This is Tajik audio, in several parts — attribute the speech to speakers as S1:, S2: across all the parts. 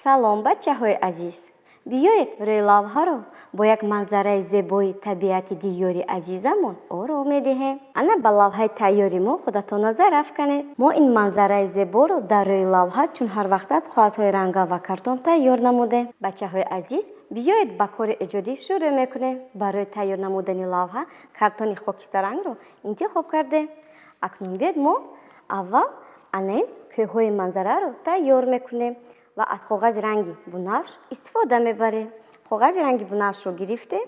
S1: Салом, бачаҳои азиз! Биёед, рӯи лавҳаро бо як манзараи зебои табиати диёри азизамон оро медиҳем. Ана ба лавҳаи тайёри мо худатон назар афканед. Мо ин манзараи зеборо дар рӯи лавҳа чун ҳар вақт аз коғазҳои ранга ва картон тайёр намудем. Бачаҳои азиз, биёед, ба кори эҷодӣ шурӯъ мекунем. Барои тайёр намудани лавҳа картони хокистарангро интихоб кардем. Акнун биёед, мо аввал ана ин кӯҳҳои манзараро тайёр мекунем ва аз коғази ранги бунафш истифода мебарем. Коғази ранги бунафшро гирифтем,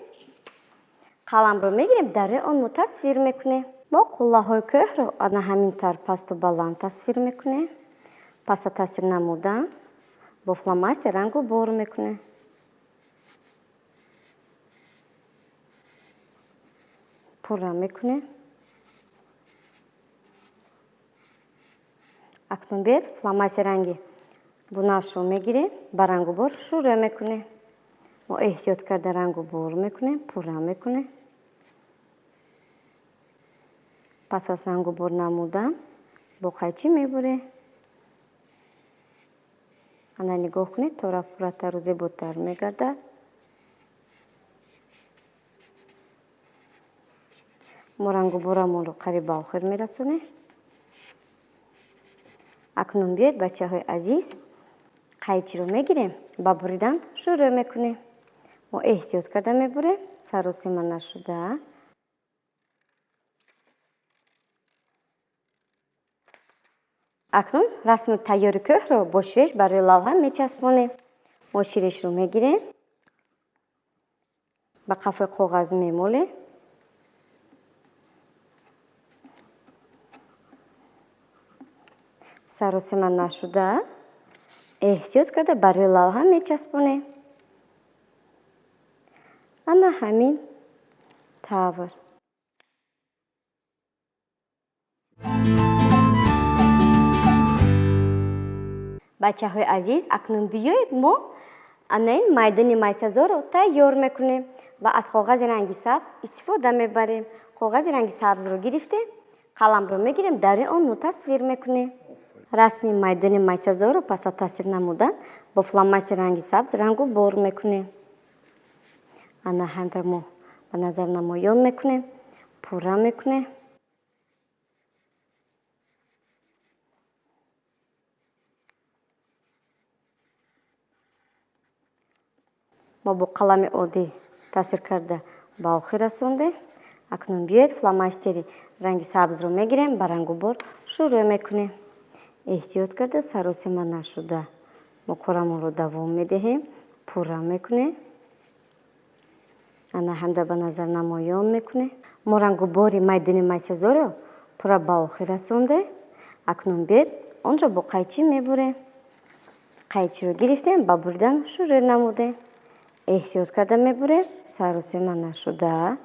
S1: қаламро мегирем, дар рӯи он мо тасвир мекунем. Мо қуллаҳои кӯҳро ана ҳамин тавр пасту баланд тасвир мекунем. Пас аз тасвир намудан бо фломастер рангу бор мекунем. Пурра мекунем. Акнун биёед, фломастер ранги бунафшро мегирем, ба рангубор шурӯъ мекунем. Мо эҳтиёт карда рангу бор мекунем, пурра мекунем. Пас аз рангубор намудан бо қайчӣ мебурем. Ана нигоҳ кунед, тора пурратару зеботар мегардад. Мо рангуборамонро қариб ба охир мерасонем. Акнун биёед, бачаҳои азиз, қайчиро мегирем, ба буридан шурӯъ мекунем. Мо эҳтиёт карда мебурем, саросима нашуда. Акнун расми тайёри кӯҳро бо ширеш барои лавҳа мечаспонем. Мо ширешро мегирем, ба қафои коғаз мемолем. Саросима нашуда эҳтиёт карда барои лавҳа мечаспонем. Ана ҳамин тавр. Бачаҳои азиз, акнун биёед, мо ана ин майдони майсазорро тайёр мекунем ва аз коғази ранги сабз истифода мебарем. Коғази ранги сабзро гирифтем, қаламро мегирем, дар рӯи он мо тасвир мекунем. Расми майдони майсазорро пас аз тасвир намудан бо фломастер ранги сабз рангу бор мекунем. Ана ҳамтар мо ба назар намоён мекунем, пурра мекунем. Мо бо қалами оддӣ тасвир карда ба охир расондем. Акнун биёед, фломастери ранги сабзро мегирем, ба рангубор шурӯъ мекунем. Эҳтиёт карда, саросима нашуда мо корамонро давом медиҳем, пурра мекунем. Ана ҳамда ба назар намоён мекунем. Мо рангубори майдони майсазорро пурра ба охир расондем. Акнун биёед, онро бо қайчӣ мебурем. Қайчиро гирифтем, ба буридан шурӯъ намудем. Эҳтиёт карда мебурем, саросима нашуда.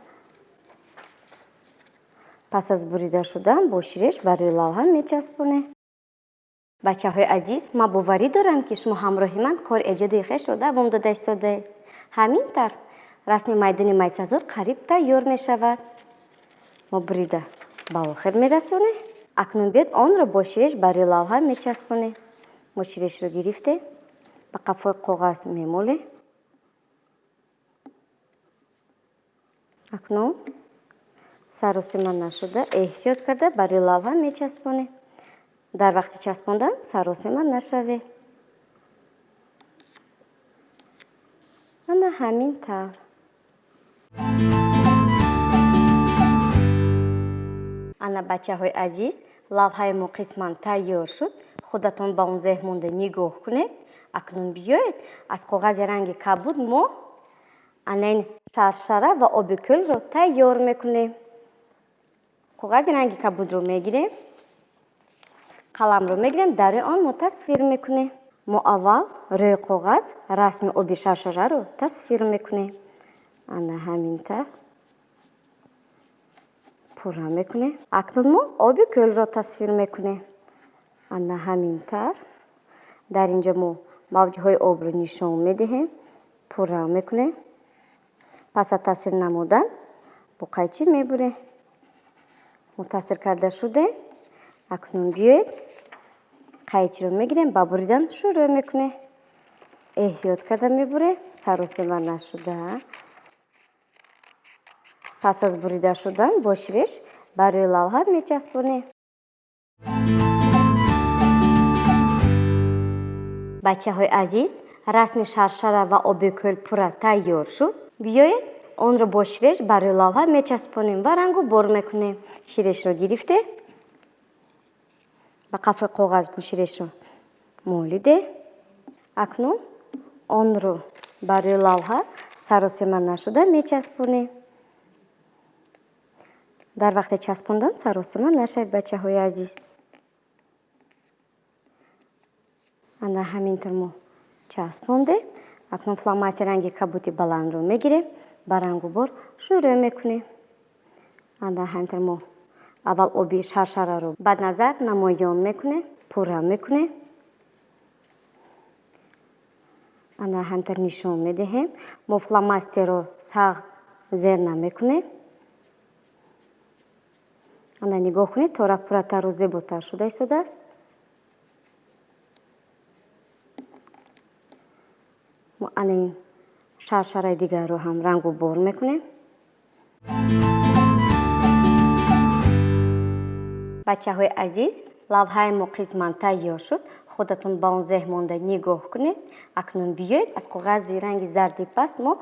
S1: Пас аз бурида шудан бо ширеш бар рӯи лавҳа мечаспонем. Бачаҳои азиз, ман боварӣ дорам, ки шумо ҳамроҳи ман кори эҷодии хешро давом дода истодаед. Ҳамин тавр расми майдони майсазор қариб тайёр мешавад. Мо бурида ба охир мерасонем. Акнун биёед, онро бо ширеш бар рӯи лавҳа мечаспонем. Мо ширешро гирифтем, ба қафои коғаз мемолем. Акнун саросима нашуда эҳтиёт карда бар рӯи лавҳа мечаспонем. Дар вақти часпондан саросима нашавед. Ана ҳамин тавр. Ана, бачаҳои азиз, лавҳаи мо қисман тайёр шуд. Худатон ба он зеҳн монда нигоҳ кунед. Акнун биёед, аз коғази ранги кабуд мо ана ин шаршара ва оби кӯлро тайёр мекунем. Коғази ранги кабудро мегирем, қаламро мегирем, дар рӯи он мо тасвир мекунем. Мо аввал рӯи коғаз расми оби шаршараро тасвир мекунем. Ана ҳамин тавр пурра мекунем. Акнун мо оби кӯлро тасвир мекунем. Ана ҳамин тавр дар инҷо мо мавҷҳои обро нишон медиҳем, пурра мекунем. Пас аз тасвир намудан бо қайчӣ мебурем. Мо тасвир карда шудем. Акнун биёед, қайчиро мегирем, ба буридан шурӯъ мекунем. Эҳтиёт карда мебурем, саросема нашуда. Пас аз бурида шудан бо ширеш ба рӯи лавҳа мечаспонем. Бачаҳои азиз, расми шаршара ва оби кӯл пурра тайёр шуд. Биёед онро бо ширеш ба рӯи лавҳа мечаспонем ва рангу бор мекунем. Ширешро гирифте, ба қафои коғаз ширешро молиде. Акнун онро ба рӯи лавҳа саросема нашуда мечаспонем. Дар вақти часпондан саросема нашавед, бачаҳои азиз. Ана ҳамин тавр мо часпондем. Акнун фломастер ранги кабути баландро мегирем, ба рангу бор шурӯъ мекунем. Ана ҳамин тавр мо аввал оби шаршараро ба назар намоён мекунем, пурра мекунем. Ана ҳамин тавр нишон медиҳем. Мо фломастерро сахт зер намекунем. Ана нигоҳ кунед, тора пурратару зеботар шуда истодааст. Мо ана ин шаршараи дигарро ҳам рангу бор мекунем. Бачаҳои азиз, лавҳаи мо қисман тайёр шуд. Худатон ба он зеҳ монда нигоҳ кунед. Акнун биёед аз коғази ранги зарди паст мо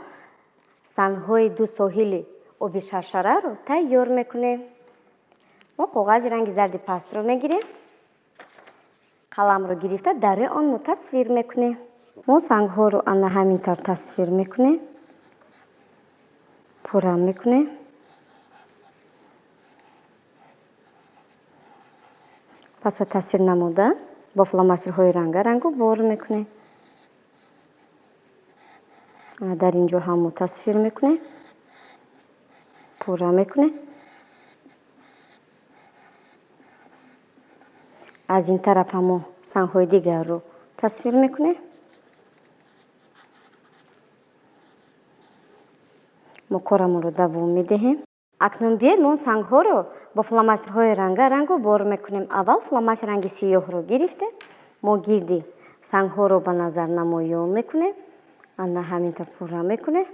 S1: сангҳои ду соҳили оби шаршараро тайёр мекунем. Мо коғази ранги зарди пастро мегирем, қаламро гирифта дар рӯи он мо тасвир мекунем. Мо сангҳоро ана ҳамин тавр тасвир мекунем, пурра мекунем. Пас аз тасвир намуда бо фломастерҳои рангарангу бор мекунем. Дар ин ҷо ҳам мо тасвир мекунем, пурра мекунем. Аз ин тараф ҳам мо сангҳои дигарро тасвир мекунем. Мо корамонро давом медиҳем. Акнун биёед мо сангҳоро бо фломастерҳои рангарангу бор мекунем. Аввал фломастер ранги сиёҳро гирифте, мо гирди сангҳоро ба назар намоён мекунем. Ана ҳамин тавр пурра мекунем.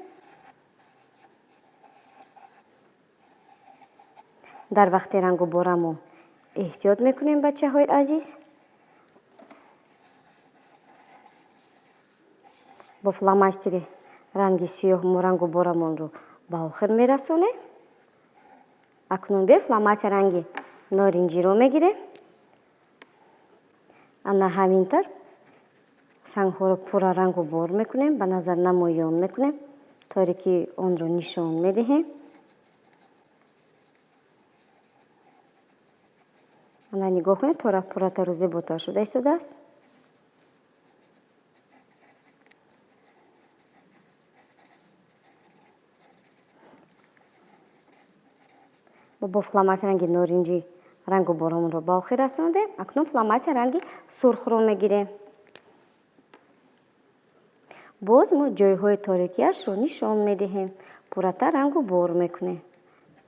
S1: Дар вақти рангу борамон эҳтиёт мекунем, бачаҳои азиз. Бо фломастери ранги сиёҳ мо рангу борамонро ба охир мерасонем. Акнун биёед фломастер ранги норинҷиро мегирем. Ана ҳамин тавр сангҳоро пурра рангу бор мекунем, ба назар намоён мекунем, торе ки онро нишон медиҳем. Ана нигоҳ кунед, тора пурратару зеботар шуда истодааст. Мо бо фломастер ранги норинҷӣ рангу боромонро ба охир расондем. Акнун фломастер ранги сурхро мегирем. Боз мо ҷойҳои торикиашро нишон медиҳем, пурратар рангу бор мекунем.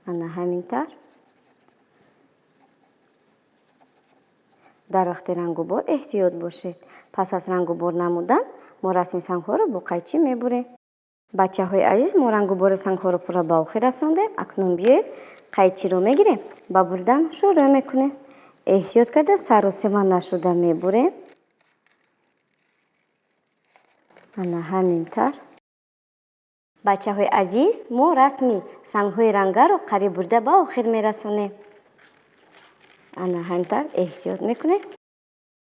S1: Ана ҳамин тавр. Дар вақти рангу бор эҳтиёт бошед. Пас аз рангу бор намудан мо расми сангҳоро бо қайчӣ мебурем. Бачаҳои азиз, мо рангу бори сангҳоро пурра ба охир расондем. Акнун биёед қайчиро мегирем, ба буридан шурӯъ мекунем. Эҳтиёт карда саросема нашуда мебурем. Ана ҳамин тавр. Бачаҳои азиз, мо расми сангҳои рангаро қариб бурида ба охир мерасонем. Ана ҳамин тавр эҳтиёт мекунем.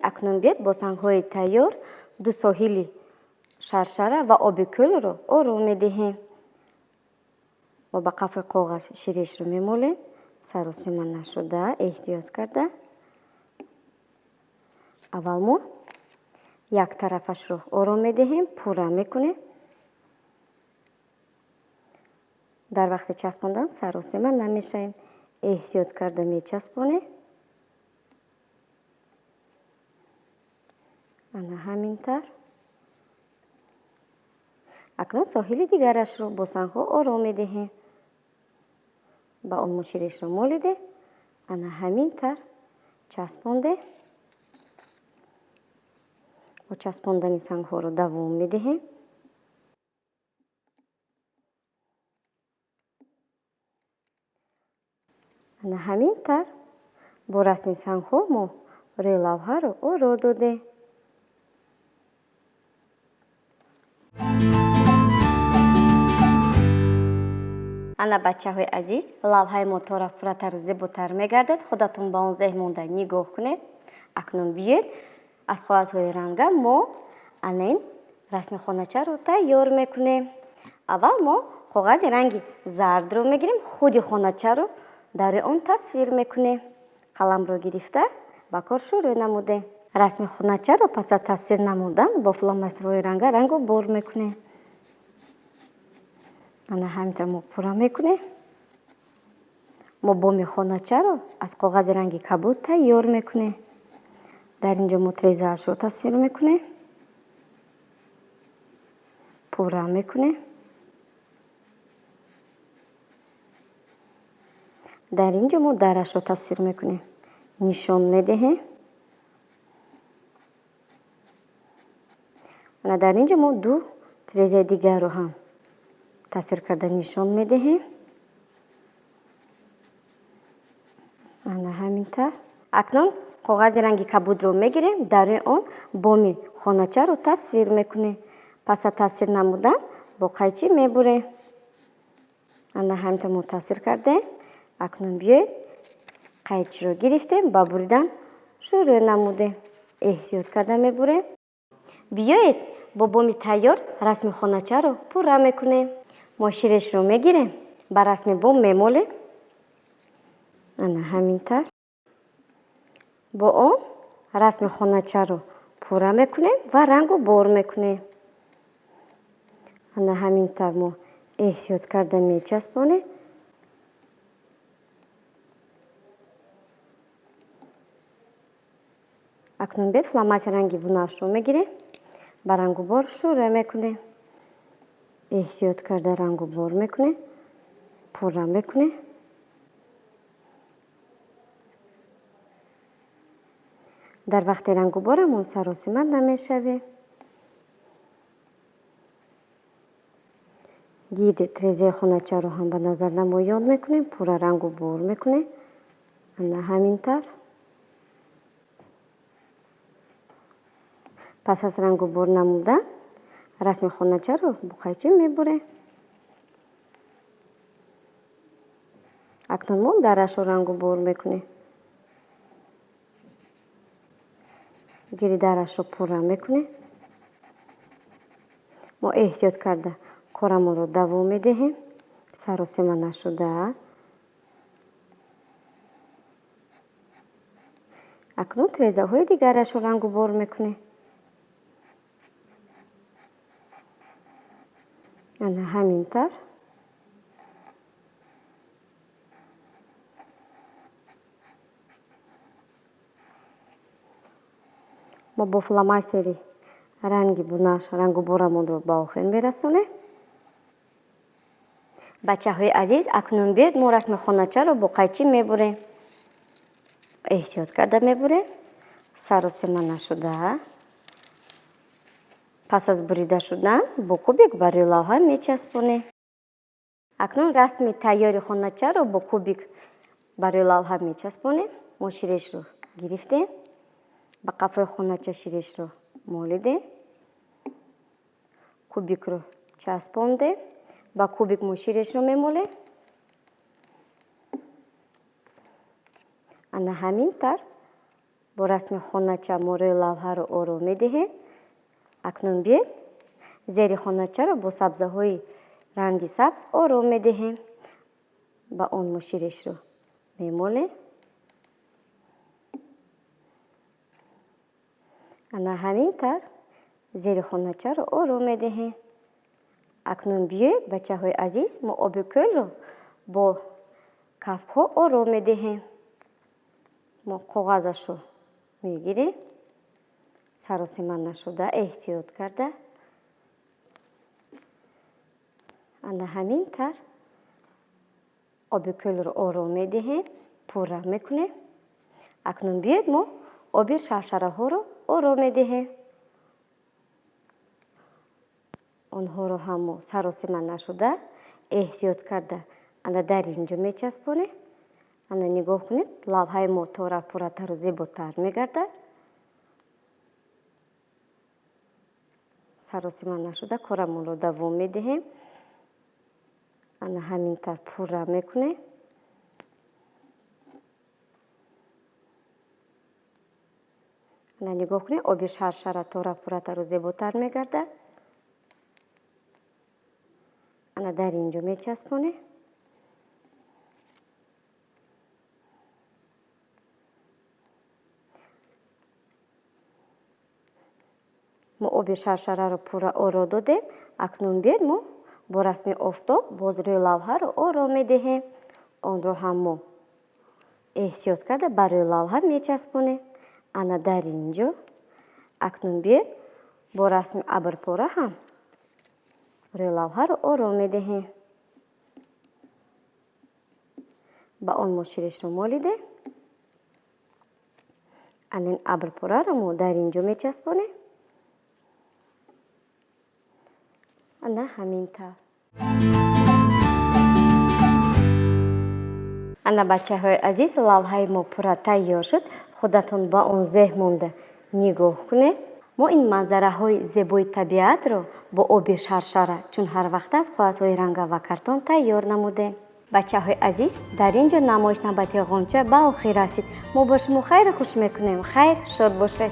S1: Акнун биёед бо сангҳои тайёр ду соҳили шаршара ва оби кӯлро ором медиҳем. Мо ба қафои коғаз ширешро мемолем, саросима нашуда, эҳтиёт карда. Аввал мо як тарафашро ором медиҳем, пурра мекунем. Дар вақти часпондан саросима намешавем, эҳтиёт карда мечаспонем. Ана ҳамин тавр. Акнун соҳили дигарашро бо сангҳо ором медиҳем. Ба он мо ширешро молидем. Ана ҳамин тавр часпондем. Мо часпондани сангҳоро давом медиҳем. Ана ҳамин тавр бо расми сангҳо мо рӯи лавҳаро оро додем. Ана, бачаҳои азиз, лавҳаи мо торафт пурратару зеботар мегардад. Худатон ба он зеҳн монда нигоҳ кунед. Акнун биёед, аз коғазҳои ранга мо ана ин расми хоначаро тайёр мекунем. Аввал мо коғази ранги зардро мегирем, худи хоначаро дар рӯи он тасвир мекунем. Қаламро гирифта ба кор шурӯъ намудем. Расми хоначаро пас аз тасвир намудан бо фломастерҳои ранга рангу бор мекунем. Ана ҳаминтавр мо пурра мекунем. Мо боми хоначаро аз коғази ранги кабуд тайёр мекунем. Дар ин ҷо мо трезаашро тасвир мекунем, пурра мекунем. Дар ин ҷо мо дарашро тасвир мекунем, нишон медиҳем. Ана дар ин ҷо мо ду трезаи дигарро ҳам тасвир карда нишон медиҳем. Ана ҳамин тавр. Акнун коғази ранги кабудро мегирем, дар рӯи он боми хоначаро тасвир мекунем. Пас аз тасвир намудан бо қайчӣ мебурем. Ана ҳамин тавр мо тасвир кардем. Акнун биёед, қайчиро гирифтем, ба буридан шурӯъ намудем. Эҳтиёт карда мебурем. Биёед, бо боми тайёр расми хоначаро пурра мекунем. Мо ширешро мегирем, ба расми бом мемолем. Ана ҳамин тавр. Бо он расми хоначаро пурра мекунем ва рангу бор мекунем. Ана ҳамин тавр мо эҳтиёт карда мечаспонем. Акнун биёед, фломастер ранги бунафшро мегирем, ба рангу бор шурӯъ мекунем. Эҳтиёт карда рангу бор мекунем, пурра мекунем. Дар вақти рангуборамон саросима намешавем. Гирди трезаи хоначаро ҳам ба назар намоён мекунем, пурра рангу бор мекунем. Ана ҳамин тавр. Пас аз рангу бор намудан расми хоначаро бо қайчӣ мебурем. Акнун мо дарашро рангу бор мекунем. Гири дарашро пурра мекунем. Мо эҳтиёт карда корамонро давом медиҳем, саросима нашуда. Акнун трезаҳои дигарашро рангу бор мекунем. Ана ҳамин тавр. Мо бо фломастери ранги бунафш рангу борамонро ба охир мерасонем. Бачаҳои азиз, акнун биёед, мо расми хоначаро бо қайчӣ мебурем. Эҳтиёт карда мебурем, саросима нашуда. Пас аз бурида шудан бо кубик ба рӯи лавҳа мечаспонем. Акнун расми тайёри хоначаро бо кубик ба рӯи лавҳа мечаспонем. Мо ширешро гирифтем, ба қафои хонача ширешро молидем, кубикро часпондем, ба кубик мо ширешро мемолем. Ана ҳамин тавр бо расми хонача мо рӯи лавҳаро оро медиҳем. Акнун биёед, зери хоначаро бо сабзаҳои ранги сабз оро медиҳем. Ба он мо ширешро мемолем. Ана ҳамин тавр зери хоначаро оро медиҳем. Акнун биёед, бачаҳои азиз, мо оби кӯлро бо кафкҳо оро медиҳем. Мо коғазашро мегирем, саросима нашуда, эҳтиёт карда. Ана ҳамин тавр оби кӯлро оро медиҳем, пурра мекунем. Акнун биёед, мо оби шаршараҳоро оро медиҳем. Онҳоро ҳам мо саросима нашуда эҳтиёт карда ана дар ин ҷо мечаспонем. Ана нигоҳ кунед, лавҳаи мо тора пурратару зеботар мегардад. Саросима нашуда корамонро давом медиҳем. Ана ҳамин тавр пурра мекунем. Ана нигоҳ кунед, оби шаршара тора пурратару зеботар мегардад. Ана дар ин ҷо мечаспонем. Мо оби шаршараро пурра оро додем. Акнун биёед мо бо расми офтоб боз рӯи лавҳаро оро медиҳем. Онро ҳам мо эҳтиёт карда ба рӯи лавҳа мечаспонем. Ана дар ин ҷо. Акнун биёед бо расми абрпора ҳам рӯи лавҳаро оро медиҳем. Ба он мо ширишро молидем. Ана ин абрпораро мо дар ин ҷо мечаспонем. Ана ҳамин тавр. Ана бачаҳои азиз, лавҳаи мо пурра тайёр шуд. Худатон ба он зеҳ монда нигоҳ кунед. Мо ин манзараҳои зебои табиатро бо оби шаршара, чун ҳар вақт аз коғазҳои ранга ва картон тайёр намудем. Бачаҳои азиз, дар ин ҷо намоиш навбати Ғунча ба охир расид. Мо бо шумо хайру хуш мекунем. Хайр, шод бошед.